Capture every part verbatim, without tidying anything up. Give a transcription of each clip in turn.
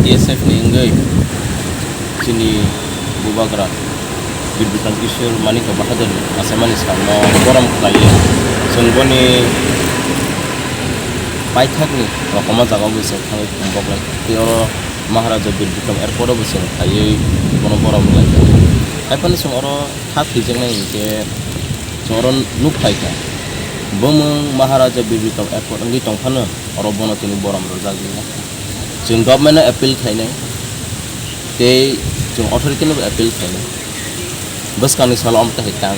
T S F ni wngwi chini bubagra Bir Bikram Kishore Manik Bahadur ni achaimani salno borom khlaiwi chwng boni paithakni rokomma jagao bai chwng thangwi boklai tei oro Maharaja Bir Bikram Airport o bo chwng phaiwi bono borom khlai. Haiphano chwng oro kha thwijaknai hinkhe chwng oro nuk phaikha. Bumung Maharaja Bir Bikram Airport wngwi tongphano oro bono tini borom rwjak liya. Chwng government no appeal khainai tei chwng authority no appeal khainai. Bwskangni salo omo tei tang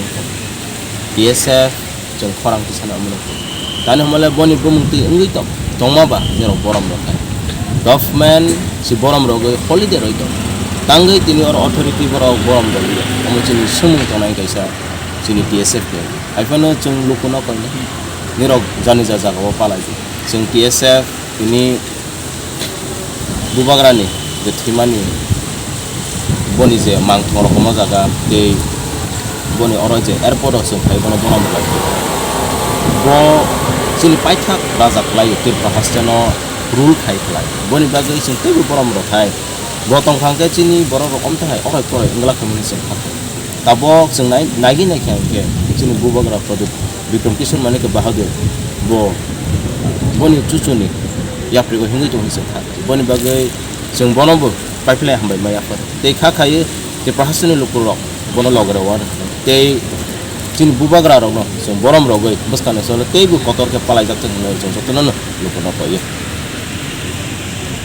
T S F chwng khorang tisana omo rok. Tani hwnba le boni bumung twi wngwi tong tongma ba nirok borom rok hai. Government si borom rogwi holiday roi tong. Tangwi tini oro authority borok borom rogwi omo chini sumung tongnai kaisa chini T S F ni. Haiphano chwng lukuno koinai nirok jani ja jagao palai di. Chwng T S F tini bubagrani je thwimani boni je mangthong rokomo jaga tei boni oro je airport o chwng phai bono bono mwlai bo chini paithak raja khlai Tripura haste no rule khai khlai boni bagwi chwng teibo borom rok hai bo tong thang khe chini borok rok omtha hai okhai porai wngla khaimani chwng kha. Tabok chwng nai-, naigwi naikha hinkhe chini bubagra Pradip Bikram Kishore Manik Bahadur bo boni chuchuni yaprigo himwi tongwi chwng kha. Boni bagwi chwng bono bo paiphlai hambai ma yaphar. Tei kha khaiwi tei prasasoni lukurok bono logre wan tei chini bubagra rokno chwng borom rogwi bwskangni salo teibo kotor khe palaijak thung hinwi chwng jotono lukurok koi.